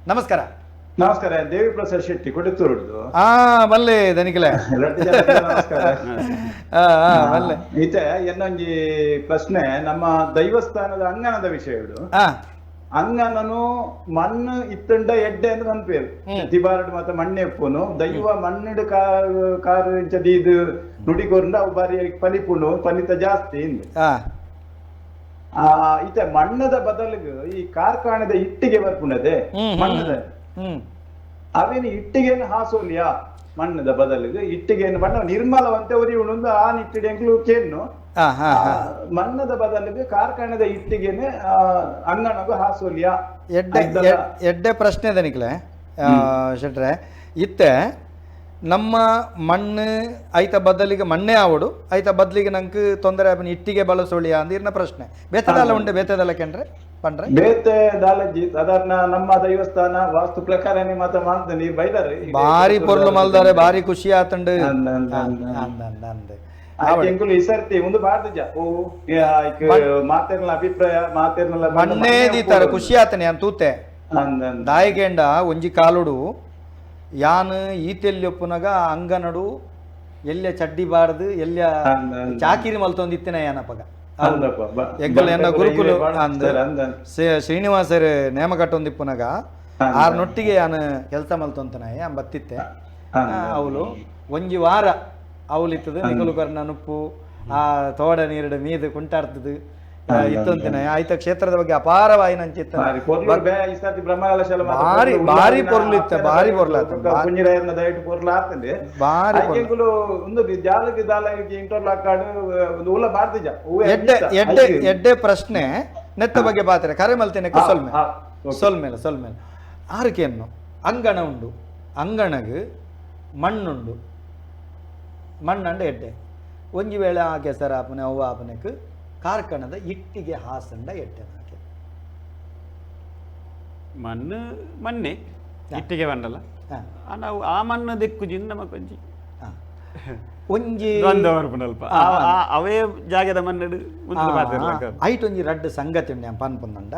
ನಮಸ್ಕಾರ. ನಮಸ್ಕಾರ, ದೇವಿ ಪ್ರಸಾದ್ ಶೆಟ್ಟಿ ಕೊಡೆತ್ತೂರುಡ್ದು. ಆ ಬಲ್ಲೆ ದನಿಕಲೆ. ರಡ್ಡ್ ಜನಕ್ಲ ನಮಸ್ಕಾರ. ಆ ಆ, ಬಲ್ಲೆ. ಇತ್ತೆ ಎನ್ನೊಂಜಿ ಪ್ರಶ್ನೆ, ನಮ್ಮ ದೈವಸ್ಥಾನದ ಅಂಗಣದ ವಿಷಯಡು. ಅಂಗನನು ಮಣ್ಣು ಇತ್ತುಂಡ ಎಡ್ಡೆ ಅಂತ ಪನ್ಪೇರು. ತಿಬಾರಡ್ ಮಾತ ಮಣ್ಣೆ ಉಪ್ಪುನು ದೈವ ಮಣ್ಣು ಕಾರು ಕಾರು ಇಂಚ ದೀದ್ ನುಡಿ ಕೊರ್ಂಡ ಅವು ಬಾರಿ ಪಲಿಪುಂಡು, ಪಲಿತ ಜಾಸ್ತಿ ಇಂದ್. ಆ ಇತ್ತೆ ಮಣ್ಣದ ಬದಲಿಗೆ ಈ ಕಾರ್ಖಾನೆದ ಇಟ್ಟಿಗೆ ಬರ್ಪುಂಡದೆ ಮಣ್ಣದ ಅವೇನು ಇಟ್ಟಿಗೆಯನ್ನು ಹಾಸೋಲಿಯಾ? ಮಣ್ಣದ ಬದಲಿಗೆ ಇಟ್ಟಿಗೆಯನ್ನು ಬಣ್ಣ ನಿರ್ಮಲವಂತೆ ಒರಿಯುಂಡು ಆ ನಿಟ್ಟಿಗೆ ಎಂಕ್ಲು ಕೇನ್ನು. ಆ ಹಾ ಹಾ ಮಣ್ಣದ ಬದಲಿಗೆ ಕಾರ್ಖಾನೆದ ಇಟ್ಟಿಗೆನೆ ಅಂಗಣಗು ಹಾಸೋಲಿಯಾ? ಎಡ್ಡೆ ಎಡ್ಡೆ ಪ್ರಶ್ನೆ ದನಿಕ್ಲೆ ಶೆಟ್ರೆ. ಇತ್ತೆ ನಮ್ಮ ಮಣ್ಣು ಐತ ಬದಲಿಗೆ ಮಣ್ಣೇ ಆವಡು, ಐತ ಬದಲಿಗೆ ನಂಗೆ ತೊಂದರೆ ಆಪಿನ ಇಟ್ಟಿಗೆ ಬಳಸೋಳಿಯಾ ಅಂದಿರ್ನ ಪ್ರಶ್ನೆ. ಬೇತದಲ್ಲ ಉಂಡೆ ಬೇತದಲ್ಲ ಕೆಂಡ್ರೆ ಪಂಡ್ರೆ ಬೇತೆ ದಾಲಜ್ಜಿ ಸಾಧಾರಣ ನಮ್ಮ ದೈವಸ್ಥಾನ ವಾಸ್ತು ಪ್ರಕಾರನೇ ಮಾತ ಮಾಡ್ತಾನೆ ನೀರ್ ಬೈದಾರೆ. ಬಾರಿ ಪೊರ್ಲು ಮಲ್ದಾರೆ, ಬಾರಿ ಖುಷಿ ಆತಂಡು. ಅಂದ್ ಅಂದ್ ಅಂದ್. ಅಂದ್ ಅಂದ್ ಅಂದ್. ಆಯ್ತು, ಎಂಕುಲು ಈ ಸರ್ತಿ ಒಂದು ಬಾರ್ದಿಜ ಓ ಮಾತೇರ್ನ ಅಭಿಪ್ರಾಯ ಮಾತೇರ್ನಲ್ಲ. ಮಣ್ಣೇ ದೀತಾರೆ, ಖುಷಿ ಆತನೆ ಅಂತ ತೂತೆ. ಅಂದ್ ಅಂದ್. ದಾಯಿಗೆಂಡ ಒಂಜಿ ಕಾಲುಡು ಯಾನ್ ಈತೆಲ್ಯೊಪ್ಪುನಗ ಅಂಗನಡು ಎಲ್ಲೆ ಚಡ್ಡಿ ಬಾರ್ದು ಎಲ್ಲೆ ಅಂದ್ ಅಂದ್. ಚಾಕಿರಿ ಮಲ್ತೊಂದಿತ್ತಿನ ಯಾನಪಗ. ಅಂದಪ್ಪ ಎಂಕುಲು ಎನ್ನ ಗುರುಕುಲು ಬಾಳ ಅಂದ್ ಅಂದ್ ಅಂದ್. ಶ್ರೀನಿವಾಸರು ನೇಮ ಕಟ್ಟೊಂದಿಪ್ಪುನಗ ಅಂದ್. ಆರ್ ನೊಟ್ಟಿಗೆ ಯಾನ್ ಕೆಲಸ ಮಲ್ತೊಂತನ ಯಾನ್ ಬತ್ತಿತ್ತೆ. ಅಂದ್. ಅವಳು ಒಂಜಿ ವಾರ ಅವಲಿತ್ತದು ನಿಕಲು ಕರ್ನ ನುಪ್ಪು ಆ ತೋಡ ನೀರುಡು ಮೀದು ಕುಂಟಾಡ್ತದು ಇತ್ತೊಂತಿನ. ಆಯ್ತ ಕ್ಷೇತ್ರದ ಬಗ್ಗೆ ಅಪಾರವಾಯಿನ ಅಂಚಿತ್ತ. ಬಾರಿ ಪೊರ್ಲು ಬೇ ಈ ಸರ್ತಿ ಬ್ರಹ್ಮಕಲಶಲ ಮಾತ ಬಾರಿ ಪೊರ್ಲು ಬಾರಿ ಉಳ್ಳಾಲಿನ ಪೊರ್ಲು ಇತ್ತ, ಆಪ್ತನ ಬಾರಿ ದಯಟ್ ಪೊರ್ಲು ಆತ. ಬೊಕ್ಕ ಕುಂಜಿರಾಯರ್ನ ದಯಟ್ ಪೊರ್ಲು ಆತಂದೆ. ಬಾರಿ ಪೊರ್ಲು. ಎಂಕುಲು ಒಂದು ಜಾಲಗಿ ದಾಲಗಿ ಇಂಟರ್ಲಾಕ್ ಕಾಡು ಒಂದು ಉಲ್ಲ ಬಾರ್ದಿಜ ಹೂವೆ ಎಡ್ಡೆ ಇತ್ತ. ಎಡ್ಡೆ ಐಕ್ ಎಡ್ಡೆ ಪ್ರಶ್ನೆ ನೆತ್ತ ಬಗ್ಗೆ ಪಾತ್ರೆ ಕರೆ ಮಲ್ತಿನ. ಸೊಲ್ಮೆ. ಓಕೆ. ಸೊಲ್ಮೇಲೆ ಸೊಲ್ಮೇಲೆ ಆರುಕೆಯನ್ನು ಅಂಗಣ ಉಂಡು, ಅಂಗಣಗ್ ಮಣ್ಣುಂಡು, ಮಣ್ಣಂಡ ಎಡ್ಡೆ. ಒಂಜಿ ವೇಳೆ ಆ ಕೆಸರ ಆಪನೆ ಅವ್ವ ಆಪನೆಕ್ ಕಾರ್ಕಣದ ಇಟ್ಟಿಗೆ ಹಾಸಂಡ ಎಡ್ಡೆ ಹಾಕೆ? ಮಣ್ಣು ಮಣ್ಣೆ, ಇಟ್ಟಿಗೆ ಬಂಡಲ. ನಾವು ಆ ಮಣ್ಣು ದಿಕ್ಕು ನಮ್ಮ ಕೊಂಚಿ ಒಂಜಿ ದ್ವಂದ್ವ ಬರ್ಪುಂಡಲ್ಪ. ಅವೇ ಜಾಗದ ಮಣ್ಣು ಮುಂದೆ ಪಾತಿರ್ಲಕ್ಕ. ಐಟ್ ಒಂಜಿ ರಡ್ಡ್ ಸಂಗತಿ ಉಂಡು ಪನ್ಪುಂದಂಡ.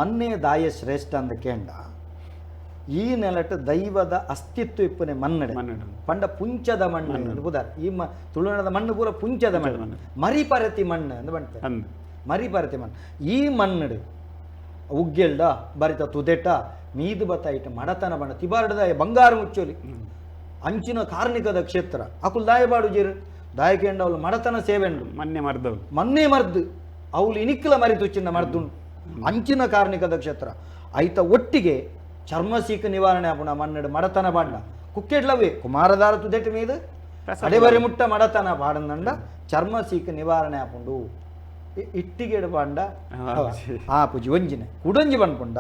ಮನ್ನೆ ದಾಯ ಶ್ರೇಷ್ಠ ಅಂದ ಕೇಂಡ ಈ ನೆಲಟ್ ದೈವದ ಅಸ್ತಿತ್ವ ಇಪ್ಪುನೆ ಮನ್ನಡೆ. ಮನ್ನಡೆ. ಪಂಡ ಪುಂಚದ ಮಣ್ಣು ಅಂದ್ ಪುದಾರ್. ಈ ತುಳುನಾಡದ ಮಣ್ಣು ಪೂರ ಪುಂಚದ ಮಣ್ಣು, ಮರಿಪರತಿ ಮಣ್ಣು ಅಂದ್ ಪನ್ಪೆರ್. ಅಂದ್. ಮರಿಪರತಿ ಮಣ್ಣು. ಈ ಮಣ್ಣುಡು ಉಗ್ಗೆಲ್ಡ ಬರಿತ ತುದೆಟ ಮೀದು ಬತ್ತ ಇಟ್ಟು ಮಡತನ ಬಣ್ಣ ತಿಬಾರ್ಡದ ಬಂಗಾರ ಮುಚ್ಚೋಲಿ ಅಂಚಿನ ಕಾರ್ಣಿಕದ ಕ್ಷೇತ್ರ. ಅಕುಲು ದಾಯ ಬಾಡುಜೇರು ದಾಯಕೆಂಡ ಅವಳು ಮಡತನ ಸೇವೆಂಡು. ಮನ್ನೆ ಮರ್ದವು. ಮನ್ನೇ ಮರ್ದು ಅವಳು ಇನಿಕ್ಲ ಮರಿ ತುಚ್ಚಿನ ಮರ್ದುಂಡು. ಅಂಚಿನ ಕಾರ್ಣಿಕದ ಕ್ಷೇತ್ರ. ಐತ ಒಟ್ಟಿಗೆ ಚರ್ಮ ಸೀಕು ನಿವಾರಣೆ ಆಪುಣ ಮಣ್ಣಡು ಮಡತನ ಬಾಂಡ ಕುಕ್ಕೆಡ್ಲವೇ ಕುಮಾರದಾರ ತುದೆಟ್ ಮೀದು ಅಡೆಬರಿ ಮುಟ್ಟ ಮಡತನ ಪಾಡಂದಂಡ ಚರ್ಮ ಸೀಕು ನಿವಾರಣೆ ಆಪುಂಡು. ಇಟ್ಟಿಗೆಡು ಬಾಂಡ ಆ ಪೂಜಿ ಒಂಜಿನೆ ಕುಡೊಂಜಿ ಪನ್ಪುಂಡ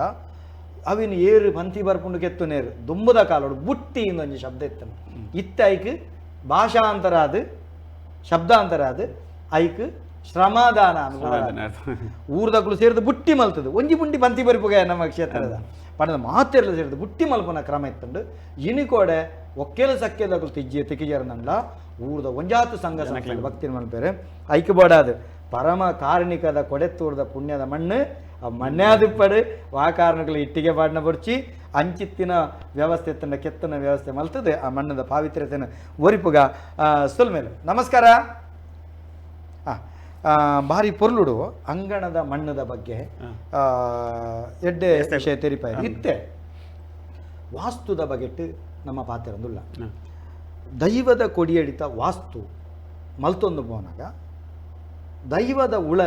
ಅವಿನ ಏರು ಪಂತಿ ಬರ್ಪುಂಡು ಕೆತ್ತು ನೇರು ದುಂಬುದ ಕಾಲೋಡು ಬುಟ್ಟಿ ಇಂದೊಂಜಿ ಶಬ್ದ ಇತ್ತನು. ಇತ್ತೆ ಐಕ್ ಭಾಷಾಂತರ ಅದು ಶಬ್ದಾಂತರ ಅದು ಐಕ್ ಶ್ರಮದಾನ. ಊರ್ದಕ್ಲು ಸೇರಿದು ಬುಟ್ಟಿ ಮಲ್ತದು ಒಂಜಿ ಬುಂಡಿ ಪಂತಿ ಬರಿಪುಗ ನಮ್ಮ ಕ್ಷೇತ್ರದ ಪಂಡದ ಮಾತೆರ್ಲ ಸೇರಿದು ಬುಟ್ಟಿ ಮಲ್ಪುನ ಕ್ರಮ ಇತ್ತುಂಡು. ಇನಿಕೋಡೆ ಒಕ್ಕೆಲ ಸಕ್ಕೆದಕ್ಲು ತಿಜ್ಜಿ ತಿಕ್ಕಿಜೇರ್ನಂಡ್ಲ ಊರ್ದ ಒಂಜಾತು ಸಂಘ ಸಂಸ್ಥೆ ಭಕ್ತಿನ ಮಲ್ಪೇರು. ಐಕ್ ಬೋಡಾದು ಪರಮ ಕಾರಣಿಕದ ಕೊಡೆತ್ತೂರ್ದ ಪುಣ್ಯದ ಮಣ್ಣು ಆ ಮಣ್ಣಾದಿಪ್ಪಡು ವಾ ಕಾರಣಗಳು ಇಟ್ಟಿಗೆ ಪಾಡಿನ ಬೊರ್ಚಿ ಅಂಚಿತ್ತಿನ ವ್ಯವಸ್ಥೆ ತನ್ನ ಕೆತ್ತನ ವ್ಯವಸ್ಥೆ ಮಲ್ತದೆ ಆ ಮಣ್ಣದ ಪಾವಿತ್ರ್ಯತೆನ ಒರಿಪುಗ. ಸೊಲ್ಮೇಲೆ ನಮಸ್ಕಾರ. ಭಾರಿ ಪೊರ್ಲುಡು ಅಂಗಣದ ಮಣ್ಣದ ಬಗ್ಗೆ ಎಡ್ಡೆ ವಿಷಯ ತೆರಿಪಾಯ. ಇತ್ತೆ ವಾಸ್ತುದ ಬಗೆಟ್ ನಮ್ಮ ಪಾತ್ರೊಂದುಲ್ಲ. ದೈವದ ಕೊಡಿಯಡಿತ ವಾಸ್ತು ಮಲ್ತೊಂದು ಪೋನಾಗ ದೈವದ ಉಳ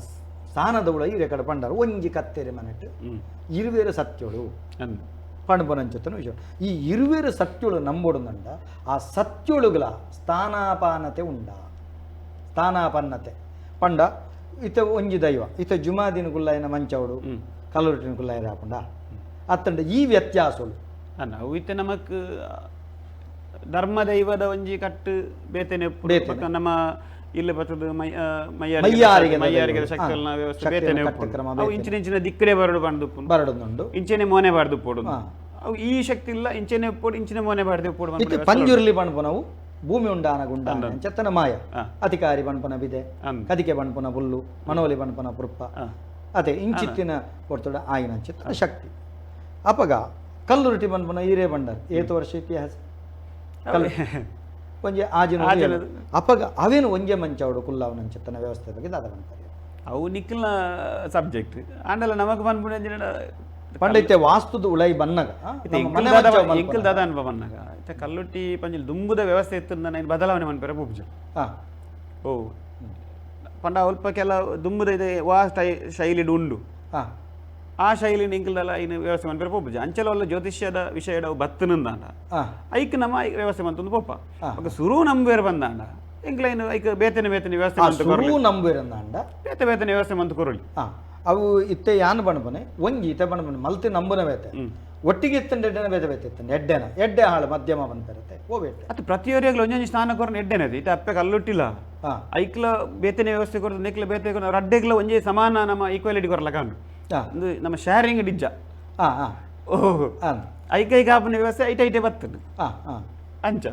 ಸ್ಥಾನದ ಉಳ ಈ ಕಡೆ ಪಂಡಾರ ಒಂಜಿ ಕತ್ತೆರೆ ಮನೆಟ್ ಇರುವೇರು ಸತ್ಯಳು ಪಣಪನಂಚತನ ವಿಷಯ. ಈ ಇರುವೇರು ಸತ್ಯಳು ನಂಬೋಡುಂಡ ಆ ಸತ್ಯೊಳುಗಳ ಸ್ಥಾನಾಪಾನತೆ ಉಂಡ ಸ್ಥಾನಾಪನ್ನತೆ ಪಂಡ ಇತ ಒಂಜಿ ದೈವ ಇತ ಜುಮಾದಿನ ಕುಲ್ಲಾಯಿನ ಮಂಚವಡು ಕಲ್ಲುರುಟಿನ ಕುಲ್ಲಾಯಿನ ಆಪುಂಡ ಅತ್ತಂಡ ಈ ವ್ಯತ್ಯಾಸಳು. ಅವು ಇತ್ತೆ ನಮಕ್ ಧರ್ಮ ದೈವದ ಒಂಜಿ ಕಟ್ಟು ಬೇತೆನೆ ಬೇತೆನೆ. ನಮ್ಮ ಇಲ್ಲ ಬತ್ತದ ಮೈಯಾರಿಗೆ ಮೈಯಾರಿಗೆ ಶಕ್ತಿನ ವ್ಯವಸ್ಥೆ ಬೇತೆನೆ. ಅವು ಇಂಚಿನ ಇಂಚಿನ ದಿಕ್ಕಡೆ ಬರಡು ಬಂದು ಬರಡುಂಡು ಇಂಚೆನೆ ಮೋನೆ ಬಾರ್ದು ಪೋಡು. ಅವು ಈ ಶಕ್ತಿ ಇಲ್ಲ ಇಂಚೆನೆ ಪೋಡು ಇಂಚಿನ ಮೋನೆ ಬಾರ್ದು ಪೋಡು. ಇತ್ತೆ ಪಂಜುರ್ಲಿ ಪನ್ಪುನವು ಭೂಮಿ ಉಂಡಾನ ಗುಂಡಾನ ಚೆತ್ತನ ಮಾಯ ಅಧಿಕಾರಿ ಪನ್ಪನ ಬಿದೆ ಕದಿಕೆ ಪನ್ಪುನ ಪುಲ್ಲು ಮನೋಲಿ ಪನ್ಪನ ಪುರ್ಪ ಅದೇ ಇಂಚಿತ್ತಿನ ಕೊಡ್ತಡ ಆಯಿನ ಚಿತ್ತನ ಶಕ್ತಿ. ಅಪಗ Kallurti ಪನ್ಪುನ ಈರೇ ಬಂಡಾರ ಏತು ವರ್ಷ ಇತಿಹಾಸ ಕಲ್ಲು ಒಂಜಿ ಆಜಿನ ಅಪಗ ಅವೇನು ಒಂಜೆ ಮಂಚವಡು ಕುಲ್ಲಾವನಂಚತ್ತನ ವ್ಯವಸ್ಥೆ ಬಗ್ಗೆ ದಾದ ಪನ್ಪರು ಅವು ನಿಕ್ಕಲ್ನ ಸಬ್ಜೆಕ್ಟ್ ಆಂಡಲ ನಮಕ್ ಪನ್ಪುನ ಪಂಡಿತ್ಯ ವಾಸ್ತುದ ಉಳೈ ಬನ್ನಗ ಎಂಕಲ್ ದಾದ ಅನ್ಪ ಬನ್ನಗ ಇತ್ತೆ ಕಲ್ಲುಟ್ಟಿ ಪಂಜಿಲ್ ದುಂಬುದ ವ್ಯವಸ್ಥೆ ಇತ್ತು ನಾನು ಬದಲಾವಣೆ ಮನ್ಪೆರೆ ಪೂಪುಜ. ಓ ಪಂಡ ಅಲ್ಪ ಕೆಲ ದುಂಬುದ ಇದೆ ವಾ ಶೈಲಿಡ್ ಉಂಡು ಆ ಶೈಲಿನ ಎಂಕಲ್ದಲ್ಲ ಇನ್ನು ವ್ಯವಸ್ಥೆ ಮನ್ಪೆರೆ ಪೋಪುಜ ಅಂಚಲ ಒಲ್ಲ ಜ್ಯೋತಿಷ್ಯದ ವಿಷಯದ ಅವು ಬತ್ತನಂದಾಂಡ ಐಕ್ ನಮ್ಮ ವ್ಯವಸ್ಥೆ ಮಂತೊಂದು ಪೋಪ ఒక ಸುರು ನಂಬುವೇರು ಬಂದಾಂಡ ಎಂಕ್ಲೈನ್ ಐಕ್ ಬೇತನೆ ಬೇತನೆ ವ್ಯವಸ್ಥೆ ಮಂತು ಸುರು ನಂಬುವೇರಂದಾಂಡ ಬೇತೆ ಬೇತನೆ ವ್ಯವಸ್ಥೆ ಮಂತು ಕೊರೊಲಿ. ಅವು ಇತ್ತೆ ಯಾನ್ ಬಣಪನೆ ಒಂಜಿ ಇತ್ತೆ ಬಣಪನೆ ಮಲ್ತಿ ನಂಬುನ ಬೇತೆ ಒಟ್ಟಿಗೆ ಇತ್ತಂಡೆ ಎಡ್ಡೆನ ಬೇತೆ ಬೇತೆ ಇತ್ತಂಡೆ ಎಡ್ಡೆನ ಎಡ್ಡೆ ಹಾಳು ಮಧ್ಯಮ ಬಂದಿರುತ್ತೆ ಓ ಬೇಟೆ ಅದು ಪ್ರತಿಯೊರಿಯಾಗಲೂ ಒಂಜೊಂಜಿ ಸ್ನಾನ ಕೊರನ ಎಡ್ಡೆನ ಇತ್ತೆ ಅಪ್ಪೆ ಕಲ್ಲುಟ್ಟಿಲ್ಲ ಐಕ್ಲ ಬೇತನೆ ವ್ಯವಸ್ಥೆ ಕೊರದು ನೆಕ್ಲ ಬೇತೆ ಕೊರದು ರಡ್ಡೆಗ್ಲ ಒಂಜೇ ಸಮಾನ ನಮ್ಮ ಈಕ್ವಾಲಿಟಿ ಕೊರಲ ಕಾಣು ನಮ್ಮ ಶೇರಿಂಗ್ ಡಿಜ್ಜ ಓಹ್ ಐಕ ಐಕ ಆಪನ ವ್ಯವಸ್ಥೆ ಐಟ ಐಟೆ ಬರ್ತದೆ ಅಂಚ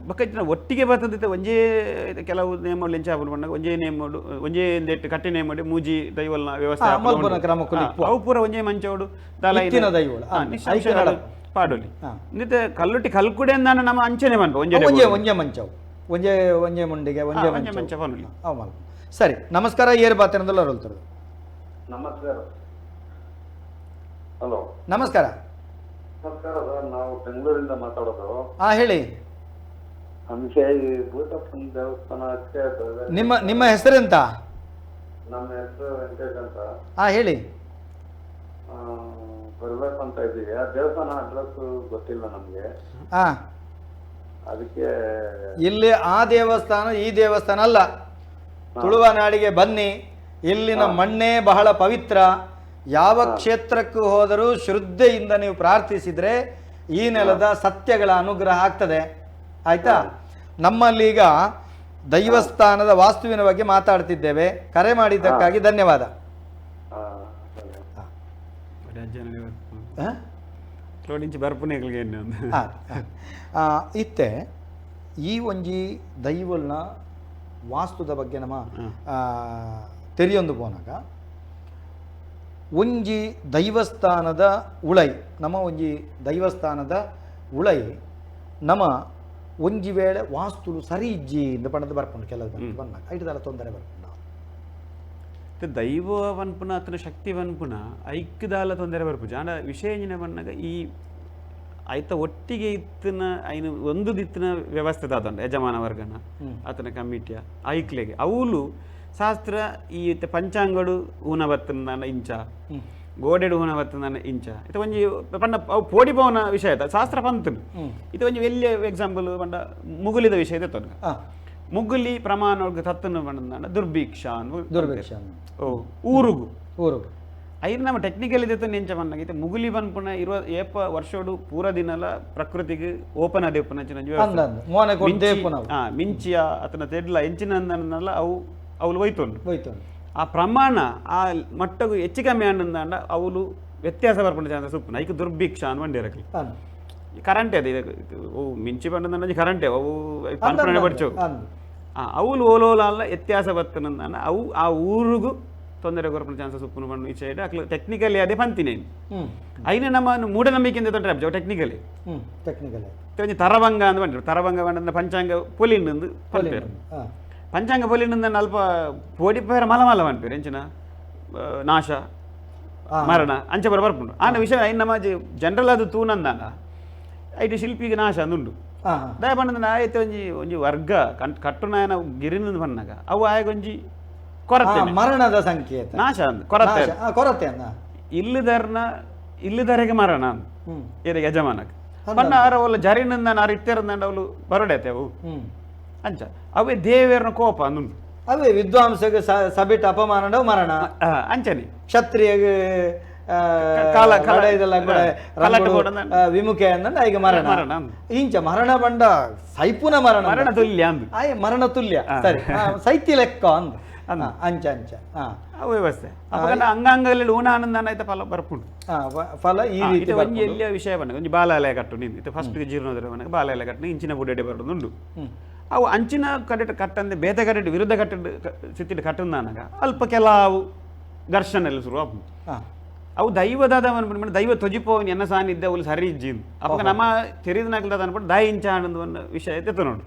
ಬೊಕ್ಕ ಒಟ್ಟಿಗೆ ಬರ್ತದೆ ಒಂಜೇ ಕೆಲವು ನೇಮಗಳು ಎಂಚ ಆಪುಂಡು ಪಂಡ ಒಂಜೇ ನೇಮಡು ಒಂಜೇ ಒಂದೆಟ್ಟು ಕಟ್ಟಿ ನೇಮಡು ಮೂಜಿ ದೈವಲ್ನ ವ್ಯವಸ್ಥೆ ಅವು ಪೂರ ಒಂಜೇ ಮಂಚೋಡು ಪಾಡೋಲಿ ನಿತ್ತೆ ಕಲ್ಲುಟ್ಟಿ ಕಲ್ಕುಡೆ ಅಂದಾನ ನಮ್ಮ ಅಂಚನೆ ಪನ್ಪ ಒಂಜೇ ಒಂಜೇ ಒಂಜೇ ಮಂಚವು ಒಂಜೇ ಒಂಜೇ ಮುಂಡಿಗೆ ಒಂಜೇ ಒಂಜೇ ಮಂಚ ಪನ್ಪುಲಿ. ಸರಿ ನಮಸ್ಕಾರ ಏರ್ ಬಾತನದಲ್ಲ ರೋಲ್ತದೆ. ನಮಸ್ಕಾರ. ಹಲೋ ನಮಸ್ಕಾರ. ನಮಸ್ಕಾರ ಸರ್, ನಾವು ಬೆಂಗಳೂರಿಂದ ಮಾತಾಡೋದು. ಹೇಳಿ. ನಮಗೆ ಈ ಭೂತಪ್ಪನ ದೇವಸ್ಥಾನಕ್ಕೆ ನಿಮ್ಮ ನಿಮ್ಮ ಹೆಸರೆಂತ? ನಮ್ಮ ಹೆಸರು ವೆಂಕಟೇಶ್ ಅಂತ. ಹೇಳಿ. ಬರ್ಬೇಕಂತ ಇದ್ದೀವಿ, ಆ ದೇವಸ್ಥಾನ ಅಡ್ರೆಸ್ ಗೊತ್ತಿಲ್ಲ ನಮ್ಗೆ. ಅದಕ್ಕೆ ಇಲ್ಲಿ ಆ ದೇವಸ್ಥಾನ ಈ ದೇವಸ್ಥಾನ ಅಲ್ಲ, ತುಳುವನಾಡಿಗೆ ಬನ್ನಿ. ಇಲ್ಲಿನ ಮಣ್ಣೇ ಬಹಳ ಪವಿತ್ರ. ಯಾವ ಕ್ಷೇತ್ರಕ್ಕೂ ಹೋದರೂ ಶ್ರದ್ಧೆಯಿಂದ ನೀವು ಪ್ರಾರ್ಥಿಸಿದರೆ ಈ ನೆಲದ ಸತ್ಯಗಳ ಅನುಗ್ರಹ ಆಗ್ತದೆ. ಆಯ್ತಾ? ನಮ್ಮಲ್ಲಿ ಈಗ ದೈವಸ್ಥಾನದ ವಾಸ್ತುವಿನ ಬಗ್ಗೆ ಮಾತಾಡ್ತಿದ್ದೇವೆ. ಕರೆ ಮಾಡಿದ್ದಕ್ಕಾಗಿ ಧನ್ಯವಾದ. ಇತ್ತೆ ಈ ಒಂಜಿ ದೈವಲ್ನ ವಾಸ್ತುದ ಬಗ್ಗೆ ನಮ್ಮ ತೆರಿಯೊಂದು ಪೋನಾಗ ಒಂಜಿ ದೈವಸ್ಥಾನದ ಉಳೈ ನಮ್ಮ ಒಂಜಿ ದೈವಸ್ಥಾನದ ಉಳೈ ನಮ್ಮ ಒಂಜಿ ವೇಳೆ ವಾಸ್ತುಲು ಸರಿ ಇಜ್ಜಿ ಇಂದ ಪಣದ ಬರ್ಪುಂಡು ಕೆಲವು ಬಂದಾಗ ಐಟದಲ್ಲ ತೊಂದರೆ ಬರ್ಪುಂಡು. ದೈವ ಪನ್ಪುನ ಅತನ ಶಕ್ತಿ ಪನ್ಪುನ ಐಕ್ಯದಾಲ ತೊಂದರೆ ಬರ್ಪುಜ. ಆಂಡ ವಿಷಯ ಎಂಜಿನ ಪನ್ನಾಗ ಈ ಐತ ಒಟ್ಟಿಗೆ ಇತ್ತಿನ ಐನ ಒಂದು ದಿತ್ತಿನ ವ್ಯವಸ್ಥೆ ದಾದಂಡ ಯಜಮಾನ ವರ್ಗನ ಆತನ ಕಮಿಟಿಯ ಐಕ್ಲೆಗೆ ಅವುಲು ಶಾಸ್ತ್ರ ಈ ಪಂಚಾಂಗಡು ಊನ ಬತ್ತನ ಇಂಚ ಗೋಡೆಡು ಊನ ಬತ್ತನ ಇಂಚ ಇದು ಒಂಜಿ ಪಂಡ ಅವು ಪೋಡಿ ಪವನ ವಿಷಯ ಆಯ್ತಾ ಶಾಸ್ತ್ರ ಪಂತನು. ಇದು ಒಂಜಿ ಎಲ್ಲಿ ಎಕ್ಸಾಂಪಲ್ ಪಂಡ ಮುಗುಲಿದ ವಿಷಯ ಇದೆ ತೊಂದರೆ. ಮುಗುಲಿ ಪ್ರಮಾಣ ತತ್ತನ್ನು ಪಂಡ ದುರ್ಭಿಕ್ಷ ದುರ್ಭಿಕ್ಷ ಓ ಊರುಗು ಊರುಗು ಐದು ನಮ್ಮ ಟೆಕ್ನಿಕಲ್ ಇದೆ ಎಂಚ ಪನ್ನಾಗ ಇತ್ತೆ ಮುಗುಲಿ ಪನ್ಪುನ ಇರುವ ಏಪ ವರ್ಷೋಡು ಪೂರ ದಿನಲ ಪ್ರಕೃತಿಗೆ ಓಪನ್ ಅದೇ ಮಿಂಚಿಯ ಆತನ ತೆಡ್ಲ ಎಂಚಿನ ಅವು ಅವಳು ಹೋಯ್ತುಂಡು ಹೋಯ್ತುಂಡು. ಆ ಪ್ರಮಾಣ ಆ ಮಟ್ಟకు ಹೆಚ್ಚು ಕಮ್ಮಿ ಅಂಡ ಅವಳು ವ್ಯತ್ಯಾಸ ಬರ್ಪುಂಡು ಚಾನ್ಸಸ್ ಉಪ್ಪುನ ಐಕ್ ದುರ್ಭಿಕ್ಷ ಅಂದ್ ಬಂಡಿರಕ್ಲಿ ಕರೆಂಟೇ ಅದು ಓ ಮಿಂಚಿ ಪಂಡ ಕರೆಂಟೇ ಅವು ಪನ್ಪುನ ಪಡಿಚವು ಅವಳು ಓಲೋಲ ಅಲ್ಲ ವ್ಯತ್ಯಾಸ ಬರ್ತನಂದಾಂಡ ಅವು ಆ ಊರಿಗೂ ತೊಂದರೆ ಕೊರಪುನ ಚಾನ್ಸಸ್ ಉಪ್ಪುನ ಪಂಡು ಈ ಸೈಡ್ ಅಕ್ಲು ಟೆಕ್ನಿಕಲಿ ಅದೇ ಪಂತಿನೇ ಐನ ನಮ್ಮ ಮೂಢನಂಬಿಕೆಯಿಂದ ತೊಂದರೆ ಆಪ್ಜವು ಟೆಕ್ನಿಕಲಿ ಟೆಕ್ನಿಕಲಿ ಒಂಜಿ ತರಭಂಗ ಅಂದ್ ಬಂಡಿರು ತರಭಂಗ ಪಂಡ ಪಂಚಾಂಗ ಪೊಲಿಂಡು ಪನ್ಪೇರು ಪಂಚಾಂಗ ಪೊಲಿಂಡು ಅಲ್ಪ ಪೋಡಿ ಪೇರ ಮಲ ಮಲ ಪನ್ಪೇರು ಎಂಚಿನ ನಾಶ ಮರಣ ಅಂಚೆ ಬರ ಬರ್ಪುಂಡು. ಆಂಡ ವಿಷಯ ಐನ್ ನಮ್ಮ ಜನರಲ್ ಅದು ತೂನಂದಾಂಡ ಐಟ್ ಶಿಲ್ಪಿಗೆ ನಾಶ ಅಂದುಂಡು ದಯ ಪಂಡ ಆಯ್ತು ಒಂಜಿ ಒಂಜಿ ವರ್ಗ ಕಟ್ಟುನಾಯನ ಗಿರಿನ ಪನ್ನಾಗ ಅವು ಆಯಗೊಂಜಿ ಕೊರತೆ ಮರಣದ ಸಂಕೇತ ನಾಶ ಕೊರತೆ ಕೊರತೆ ಇಲ್ಲದರ್ನ ಇಲ್ಲದರೆಗೆ ಮರಣ ಏರ ಯಜಮಾನಕ್ಕೆ ಪಂಡ ಆರ ಅವಳು ಜರಿನಂದ ಆರು ಇತ್ತೇರಂದ ಅವಳು ಬರಡೈತೆ ಅವು ಅಂಚ ಅವೇ ದೇವೇರ್ನ ಕೋಪ ಅಂದುಂಡು. ಅವೇ ವಿದ್ವಾಂಸಗೆ ಸಬಿಟ್ ಅಪಮಾನ ಮರಣ ಅಂಚನೆ ಕ್ಷತ್ರಿಯಗೆ ವಿಮುಖ ಅಂದ ಮರಣ ಮರಣ ಇಂಚ ಮರಣ ಬಂಡ ಸೈಪುನ ಮರಣ ಮರಣ ತುಲ್ಯ ಅಂದು ಆಯ್ ಮರಣ ತುಲ್ಯ ಸರಿ ಸೈತಿ ಲೆಕ್ಕ ಅಂದ ಅಂಚ ಅಂಚ ವ್ಯವಸ್ಥೆ ಅಂಗಾಂಗಲ್ಲಿ ಊನ ಆನಂದ ಆಯ್ತ ಫಲ ಬರ್ಪುಂಡು ಫಲ ಈ ರೀತಿ ಒಂಜಿ ಎಲ್ಲಿಯ ವಿಷಯ ಬಣ್ಣ ಒಂಜಿ ಬಾಲಾಲಯ ಕಟ್ಟು ನಿಂದು ಫಸ್ಟ್ ಜೀರ್ಣೋದರ ಬಾಲಾಲಯ ಕಟ್ಟು ಇಂಚಿನ ಬುಡೆಡೆ ಬರೋದುಂಡು. ಅವು ಅಂಚಿನ ಕಟ್ಟೆ ಕಟ್ಟಂದೆ ಬೇತೆ ಕಟ್ಟೆ ವಿರುದ್ಧ ಕಟ್ಟೆ ಸ್ಥಿತಿ ಕಟ್ಟಂದಾನಾಗ ಅಲ್ಪ ಕೆಲವು ಘರ್ಷಣೆ ಎಲ್ಲ ಶುರು ಆಪುಂಡು. ಅವು ದೈವದಾದ ಅನ್ಪುಂಡು ದೈವ ತೊಜಿಪೋವಿನ ಎನ್ನ ಸಾನ್ನಿಧ್ಯ ಅವಳು ಸರಿ ಇಜ್ಜಿ ಅವಾಗ ನಮ್ಮ ತೆರಿದನಾಗ್ಲದ ಅನ್ಪುಂಡು ದಾಯಿ ಇಂಚ ಆನಂದ ಒಂದು ವಿಷಯ ಎತ್ತ ನೋಡು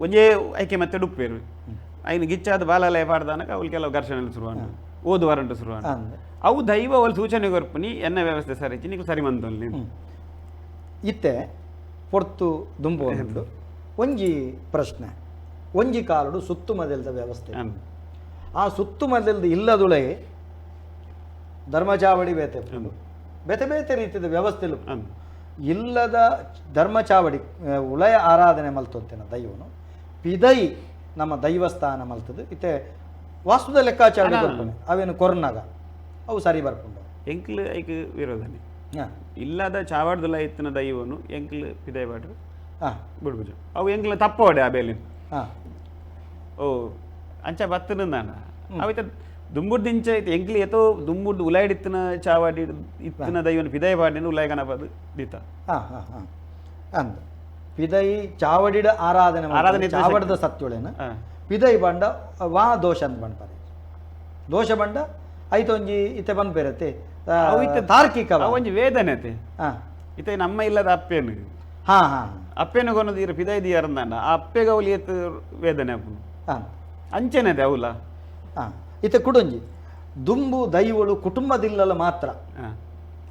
ಒಂಜೇ ಐಕೆ ಮತ್ತೆ ಡುಪ್ಪೇರು ಐನು ಗಿಚ್ಚಾದ ಬಾಲಲಯ ಪಾಡ್ದಾನಕ ಅವಳು ಕೆಲವು ಘರ್ಷಣೆ ಶುರುವಾಂಡು ಓದು ವರಂಟು ಶುರುವಾಂಡು ಅವು ದೈವ ಅವಳು ಸೂಚನೆ ಕೊರ್ಪುನಿ ಎನ್ನ ವ್ಯವಸ್ಥೆ ಸರಿ ಇಜ್ಜಿ ಸರಿ ಮಂದೊಲ್ಲಿ ಇತ್ತೆ ಪೊರ್ತು ದುಂಬು ಉಂಟು ಒಂಜಿ ಪ್ರಶ್ನೆ ಒಂಜಿ ಕಾಲಡು ಸುತ್ತುಮದೆಲ್ದ ವ್ಯವಸ್ಥೆ ಆ ಸುತ್ತುಮದೆಲ್ದ ಇಲ್ಲದುಳೆ ಧರ್ಮಚಾವಡಿ ಬೇತೆ ಬೇತೆ ಬೇತೆ ರೀತಿಯ ವ್ಯವಸ್ಥೆ ಇಲ್ಲದ ಧರ್ಮಚಾವಡಿ ಉಳಯ ಆರಾಧನೆ ಮಲ್ತೊಂತೇನ ದೈವನು ಪಿದೈ ನಮ್ಮ ದೈವಸ್ಥಾನ ಮಲ್ತದು ಇತ್ತೆ ವಾಸ್ತುದ ಲೆಕ್ಕಾಚಾರ ಕೊರ್ಪುನೆ ಅವೇನು ಕೊರ್ನಾಗ ಅವು ಸರಿ ಬರ್ಪುಂಡು ಎಂಕ್ಲು ಐಕ್ ವಿರೋಧನೆ ಇಲ್ಲದ ಚಾವಾಡ್ದುಲ ಇತ್ತಿನ ದೈವನು ಎಂಕ್ಲು ಪಿದೈ ಬಾಡ್ರು ಬಿಡ್ಬುಜ ಅವು ಎಂಕ್ಲು ತಪ್ಪೋಡೆ ಆ ಬೇಲಿನ ಓ ಅಂಚ ಬತ್ತನ ಅವಿತ ದುಂಬುಡ್ದು ಇಂಚ ಐತೆ ಎಂಕ್ಲು ಏತೋ ದುಂಬುಡ್ದು ಉಲಾಯ್ಡಿತ್ತಿನ ಚಾವಾಡಿ ಇತ್ತಿನ ದೈವನ ಪಿದೈ ಬಾಡಿನ ಉಲಾಯ್ ಗಣಪದು ದಿತ್ತ ಅಂದ ಪಿದೈ ಚಾವಡಿಡ ಆರಾಧನೆ ಆರಾಧನೆ ಚಾವಡದ ಸತ್ಯೊಳೇನ ಪಿದೈ ಬಂಡ ವಾ ದೋಷ ಅಂತ ಬಂಡ್ಪಾರೆ ದೋಷ ಬಂಡ ಐತೊಂಜಿ ಇತ್ತೆ ಬಂದ್ಪೇರತ್ತೆ ತಾರ್ಕಿಕ ಒಂಜಿ ವೇದನೆ ಅತೆ ಇತ್ತೆ ನಮ್ಮ ಇಲ್ಲದ ಅಪ್ಪೇನು ಹಾ ಹಾ ಅಪ್ಪೇನು ಕೊನದು ಇರ ಪಿದೈ ದಿಯರಂದಾಂಡ ಆ ಅಪ್ಪೆಗೆ ಅವಳು ಏತ್ ವೇದನೆ ಅಪ್ಪನು ಅಂಚೆನೆ ಅದೆ ಅವಲ ಇತ್ತೆ ಕುಡೊಂಜಿ ದುಂಬು ದೈವಳು ಕುಟುಂಬದಿಲ್ಲಲ್ಲ ಮಾತ್ರ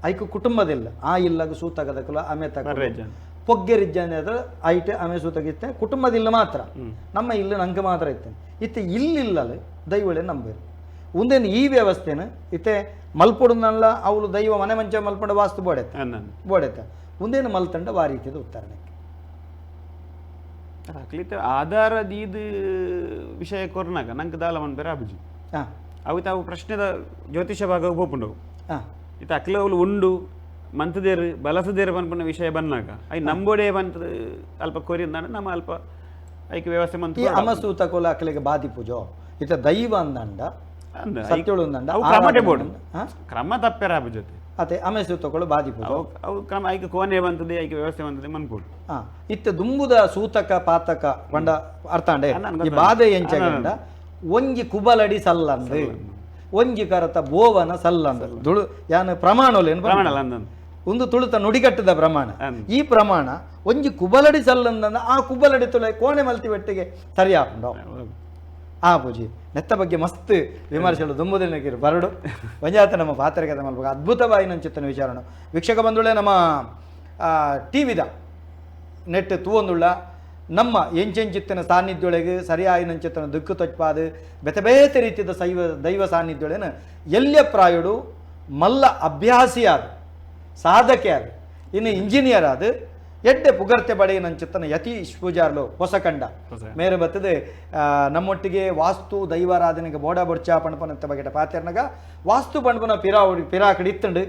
ಐಕು ಕುಟುಂಬದಿಲ್ಲ ಆ ಇಲ್ಲಗ ಸೂತಗದಕುಲ ಆಮೆ ತಕ ಪೊಗ್ಗೆರಿಜ್ಜಾನೆ ಅದ್ರ ಐಟೆ ಆಮೆ ಸೂತಗಿತ್ತೆ ಕುಟುಂಬದಿಲ್ಲ ಮಾತ್ರ ನಮ್ಮ ಇಲ್ಲ ನಂಗೆ ಮಾತ್ರ ಇತ್ತೇನೆ ಇತ್ತೆ ಇಲ್ಲಿಲ್ಲಲ್ಲ ದೈವಳೆ ನಂಬೇರು ಒಂದೇನು ಈ ವ್ಯವಸ್ಥೆನ ಇತ್ತೆ ಮಲ್ಪೊಡುನಲ್ಲ ಅವಳು ದೈವ ಮನೆ ಮಂಚ ಮಲ್ಪೊಂಡ ವಾಸ್ತು ಬೋಡೆತ್ತ ಬೋಡೆತ್ತ ಒಂದೇನು ಮಲ್ತಂಡ ವಾ ರೀತಿಯದ ಉತ್ತರಣಕ್ಕೆ ಆಧಾರ ದೀದ್ ವಿಷಯ ಕೊರ್ನಾಗ ನಂಗೆ ದಾಲ ಮನ್ ಬೇರೆ ಅಬುಜಿ ಅವು ತಾವು ಪ್ರಶ್ನೆದ ಜ್ಯೋತಿಷ ಭಾಗ ಹೋಪುಂಡವು ಇತ್ತ ಅಕ್ಲ ಅವಳು ಉಂಡು ಮಂತದೇರು ಬಲಸದೇರು ಪನ್ಪುನ ವಿಷಯ ಬಂದಾಗ I ನಂಬೋಡೆ ಬಂತ ಅಲ್ಪ ಕೊರಿಂದಾನ ನಮ್ಮ ಅಲ್ಪ ಐಕೆ ವ್ಯವಸ್ಥೆ ಮಂತ ಈ ಅಮಸೂತ ಕೋಲ ಅಕ್ಲಿಗೆ ಬಾದಿ ಪೂಜೋ ಇತ್ತ ದೈವ ಅಂದಂಡ ಸತ್ಯಳು ಅಂದಂಡ ಕ್ರಮಟೆ ಬೋಡು ಕ್ರಮ ತಪ್ಪೆರ ಅಬು ಜೊತೆ ಅತೆ ಅಮೆಸೂತಗಳು ಬಾದಿ ಪೂಜೆ ಅವು ಕ್ರಮ ಐಕೆ ಕೋನೆ ಬಂತದೆ ಐಕೆ ವ್ಯವಸ್ಥೆ ಬಂತದೆ ಮನ್ಪೋಡು ಇತ್ತ ದುಂಬುದ ಸೂತಕ ಪಾತಕ ಪಂಡ ಅರ್ಥಾಂಡೆ ಈ ಬಾಧೆ ಎಂಚಗಂಡ ಒಂಜಿ ಕುಬಲಡಿ ಸಲ್ಲಂದು ಒಂಜಿ ಕರತ ಬೋವನ ಸಲ್ಲಂದು ದುಳು ಯಾನು ಪ್ರಮಾಣೋಲೇನು ಪ್ರಮಾಣ ಒಂದು ತುಳುತ ನುಡಿಗಟ್ಟದ ಪ್ರಮಾಣ ಈ ಪ್ರಮಾಣ ಒಂಜಿ ಕುಬಲಡಿ ಸಲ್ಲಂದ ಆ ಕುಬಲಡಿ ತುಳೆ ಕೋಣೆ ಮಲ್ತಿ ಬೆಟ್ಟಿಗೆ ಸರಿ ಹಾಕೊಂಡು ಆ ಪೂಜಿ ನೆತ್ತ ಬಗ್ಗೆ ಮಸ್ತ್ ವಿಮರ್ಶೆಗಳು ದುಂಬುದಿನಗಿರು ಬರಡು ಒಂಜಾತ ನಮ್ಮ ಪಾತ್ರಕತೆ ಮಲ್ಬೇಕು ಅದ್ಭುತವಾಗಿ ನನ್ನ ಚಿತ್ತನ ವಿಚಾರಣ ವೀಕ್ಷಕ ಬಂಧುಗಳೇ ನಮ್ಮ ಟಿ ವಿದ ನೆಟ್ ತೂವೊಂದುಳ್ಳ ನಮ್ಮ ಎಂಚೆಂಚಿತ್ತನ ಸಾನ್ನಿಧ್ಯೊಳಗೆ ಸರಿಯಾಗಿ ನಂಚಿತ್ತನ ದುಕ್ಕು ತೊಚ್ಪಾದು ಬೇತೆ ಬೇತೆ ರೀತಿಯ ದೈವ ಸಾನ್ನಿಧ್ಯೊಳೇನ ಎಲ್ಲಿಯ ಪ್ರಾಯುಡು ಮಲ್ಲ ಅಭ್ಯಾಸಿಯಾದ ಸಾಧಕೆ ಆದ ಇನ್ನು ಇಂಜಿನಿಯರ್ ಆದ ಎಡ್ಡೆ ಪುಗರ್ತೆ ಬಡೆಯ ನಂಚಿತ್ತನ ಯತೀಶ್ ಪೂಜಾರ್ಲು ಹೊಸಕಂಡ ಮೇರೆ ಬರ್ತದೆ ನಮ್ಮೊಟ್ಟಿಗೆ ವಾಸ್ತು ದೈವಾರಾಧನೆಗೆ ಬೋಡ ಬೊಡ್ಚ ಪಣಪನಂತ ಬಗೆಟ ಪಾತೆರ್ನಗ ವಾಸ್ತು ಪಣಪನ ಪಿರಾಕಡಿ ಇತ್ತಂಡು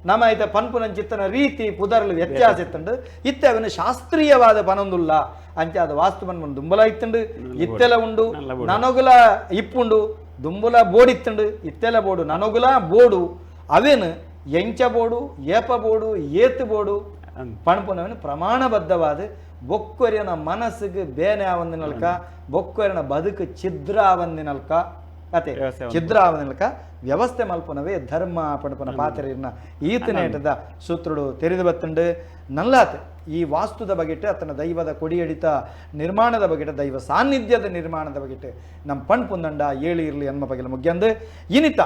ನಮ್ಮ ಐತ ಪನ್ಪುನಂಚಿತ್ತನ ರೀತಿ ಪುದರ್ಲು ವ್ಯತ್ಯಾಸ ಇತ್ತಂಡು ಇತ್ತೆ ಅವನ ಶಾಸ್ತ್ರೀಯವಾದ ಪನೊಂದುಲ್ಲ ಅಂಚೆ ಅದು ವಾಸ್ತು ಪನ್ಪನ ದುಂಬಲ ಇತ್ತಂಡು ಇತ್ತೆಲ ಉಂಡು ನನೊಗುಲ ಇಪ್ಪುಂಡು ದುಂಬುಲ ಬೋಡಿತ್ತಂಡು ಇತ್ತೆಲ ಬೋಡು ನನೊಗುಲ ಬೋಡು ಅವೇನು ಎಂಚ ಬೋಡು ಏಪ ಬೋಡು ಏತು ಬೋಡು ಪಣಪುನವನು ಪ್ರಮಾಣಬದ್ಧವಾದ ಬೊಕ್ಕೊರಿಯನ ಮನಸ್ಸಿಗೆ ಬೇನೆ ಆವಂದಿನಲ್ಕ ಬೊಕ್ಕೊರಿನ ಬದುಕು ಛಿದ್ರ ಆವಂದಿನಲ್ಕ ಅತೆ ಛಿದ್ರ ಆವಂದಿನಲ್ಕ ವ್ಯವಸ್ಥೆ ಮಲ್ಪನವೇ ಧರ್ಮ ಪಣಪನ ಪಾತ್ರೆಯನ್ನ ಈತನೇಟದ ಸೂತ್ರಡು ತೆರೆದು ಬತ್ತಂಡು ನಲ್ಲಾತ್ ಈ ವಾಸ್ತುದ ಬಗೆಟ್ ಆತನ ದೈವದ ಕೊಡಿಯಡಿತ ನಿರ್ಮಾಣದ ಬಗೆಟ ದೈವ ಸಾನ್ನಿಧ್ಯದ ನಿರ್ಮಾಣದ ಬಗೆಟ್ ನಮ್ಮ ಪಣ್ಪುಂದಂಡ ಏಳು ಇರಲಿ ಎನ್ಮ ಬಗೆಲ ಮುಗ್ಯಂದು ಇನಿತ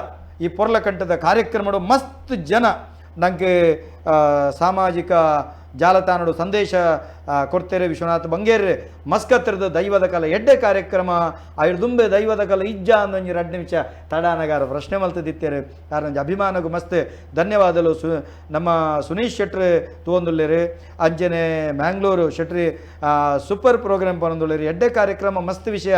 ಈ ಪೊರ್ಲಕಂಠದ ಕಾರ್ಯಕ್ರಮಡು ಮಸ್ತ್ ಜನ ನಂಗೆ ಸಾಮಾಜಿಕ ಜಾಲತಾಣಡು ಸಂದೇಶ ಕೊಡ್ತೇರೆ ವಿಶ್ವನಾಥ್ ಬಂಗೇರ್ ಮಸ್ಕತ್ರದ ದೈವದ ಕಾಲ ಎಡ್ಡೆ ಕಾರ್ಯಕ್ರಮ ದುಂಬೆ ದೈವದ ಕಾಲ ಇಜ್ಜ ಅಂದೊಂಜಿ 2 ನಿಮಿಷ ತಡಾನಗಾರ ಪ್ರಶ್ನೆ ಮಲ್ತದಿತ್ತೇರೆ ಕಾರಣ ಅಭಿಮಾನಗೂ ಮಸ್ತ್ ಧನ್ಯವಾದಲು. ನಮ್ಮ ಸುನೀಶ್ ಶೆಟ್ರ್ ತೂವೊಂದುಲ್ಲೇರು, ಅಂಚನೆ ಮ್ಯಾಂಗ್ಳೂರು ಶೆಟ್ರಿ ಸೂಪರ್ ಪ್ರೋಗ್ರಾಮ್ ಪನೊಂದುಲ್ಲೇರು, ಎಡ್ಡೆ ಕಾರ್ಯಕ್ರಮ ಮಸ್ತ್ ವಿಷಯ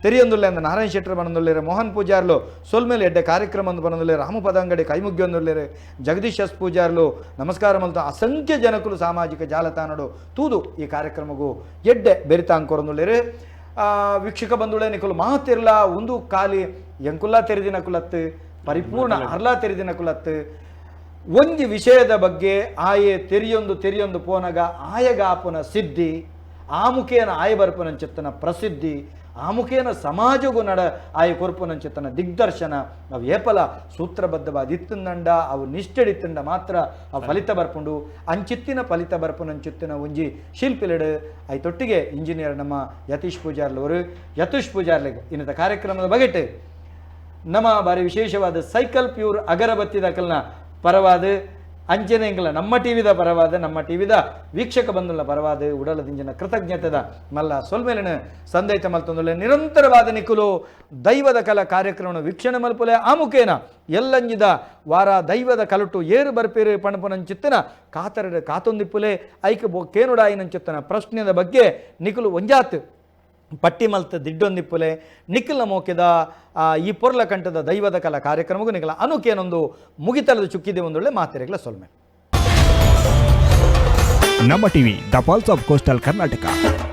ತೆರಿಯೊಂದುಲ್ಲೆ ಅಂದ ನಾರಾಯಣ ಶೆಟ್ಟರು ಬನೊಂದುಲ್ಲೇರು, ಮೋಹನ್ ಪೂಜಾರ್ಲು ಸೊಲ್ಮೇಲೆ ಎಡ್ಡೆ ಕಾರ್ಯಕ್ರಮ ಅಂದು ಬನೊಂದುಲ್ಲೇರು, ರಾಮು ಪದಂಗಡಿ ಕೈಮುಗ್ಗಿಯೊಂದುಲ್ಲೇರು, ಜಗದೀಶ್ ಎಸ್ ಪೂಜಾರ್ಲು ನಮಸ್ಕಾರ ಮಲ್ತ ಅಸಂಖ್ಯ ಜನಕುಲು ಸಾಮಾಜಿಕ ಜಾಲತಾಣಡು ತೂದು ಈ ಕಾರ್ಯಕ್ರಮಗೂ ಎಡ್ಡೆ ಬೆರಿತಾಂಕೊರೊಂದುಲ್ಲೇರು. ವೀಕ್ಷಕ ಬಂಧುಳೆ ನಿಕುಲು ಮಾತಿರ್ಲ ಒಂದು ಖಾಲಿ ಎಂಕುಲ್ಲ ತೆರೆದಿನ ಕುಲತ್ತು ಪರಿಪೂರ್ಣ ಅರ್ಲ ತೆರೆದಿನ ಕುಲತ್ತು ಒಂಜಿ ವಿಷಯದ ಬಗ್ಗೆ ಆಯೆ ತೆರಿಯೊಂದು ತೆರಿಯೊಂದು ಪೋನಗ ಆಯಗಾಪುನ ಸಿದ್ಧಿ ಆ ಮುಖೇನ ಆಯ ಬರ್ಪುನಂಚಿತ್ತನ ಪ್ರಸಿದ್ಧಿ ಆ ಮುಖೇನ ಸಮಾಜಗೂ ನಡ ಆಯ ಕೊರ್ಪುನಂಚಿತ್ತನ ದಿಗ್ದರ್ಶನ ಅವು ಏಪಲ ಸೂತ್ರಬದ್ಧವಾದ ಇತ್ತಂದಂಡ, ಅವು ನಿಷ್ಠೆಡಿತ್ತಂಡ ಮಾತ್ರ ಅವು ಫಲಿತ ಬರ್ಪುಂಡು. ಅಂಚಿತ್ತಿನ ಫಲಿತ ಬರ್ಪುನಂಚಿತ್ತಿನ ಒಂಜಿ ಶಿಲ್ಪಿಲೆಡು ಐತೊಟ್ಟಿಗೆ ಇಂಜಿನಿಯರ್ ನಮ್ಮ ಯತೀಶ್ ಪೂಜಾರ್ಲವರು. ಯತೀಶ್ ಪೂಜಾರ್ಲೆಗ್ ಇನ್ನತ ಕಾರ್ಯಕ್ರಮದ ಬಗೆಟ್ ನಮ್ಮ ಬಾರಿ ವಿಶೇಷವಾದ ಸೈಕಲ್ ಪ್ಯೂರ್ ಅಗರಬತ್ತಿ ದಾಖಲ್ನ ಪರವಾದ, ಅಂಚನೆ ಎಂಕಲ ನಮ್ಮ ಟಿವಿದ ಪರವಾದ, ನಮ್ಮ ಟಿವಿದ ವೀಕ್ಷಕ ಬಂಧುಲ ಪರವಾದ ಉಡಲದಿಂಜಿನ ಕೃತಜ್ಞತೆದ ಮಲ್ಲ ಸೊಲ್ಮೆಲಿನ ಸಂದೈತ ಮಲ್ತೊಂದುಲ್ಲೆ. ನಿರಂತರವಾದ ನಿಕುಲು ದೈವದ ಕಲ ಕಾರ್ಯಕ್ರಮ ವೀಕ್ಷಣೆ ಮಲ್ಪುಲೆ. ಆ ಮುಖೇನ ಎಲ್ಲಂಜಿದ ವಾರ ದೈವದ ಕಲಟು ಏರು ಬರ್ಪೇರು ಪಣಪುನಂಚಿತ್ತನ ಕಾತರಡು ಕಾತೊಂದಿಪ್ಪುಲೆ. ಐಕ್ ಕೇನುಡಾಯಿನಂಚಿತ್ತನ ಪ್ರಶ್ನೆದ ಬಗ್ಗೆ ನಿಕುಲು ಒಂಜಾತ್ ಪಟ್ಟಿ ಮಲ್ತ ದಿಡ್ಡೊಂದಿಪ್ಪುಲೆ. ನಿಖಿಲ ಮೋಕೆದ ಈ ಪೊರ್ಲ ಕಂಠದ ದೈವದ ಕಲಾ ಕಾರ್ಯಕ್ರಮಕ್ಕೂ ನಿಖಲ ಅನುಕೇನೊಂದು ಮುಗಿತಲದ ಚುಕ್ಕಿದೆ ಒಂದೊಳ್ಳೆ ಮಾತೆರೆಗ್ಲ ಸೊಲ್ಮೆ. ನಮ್ಮ TV, the pulse of coastal Karnataka.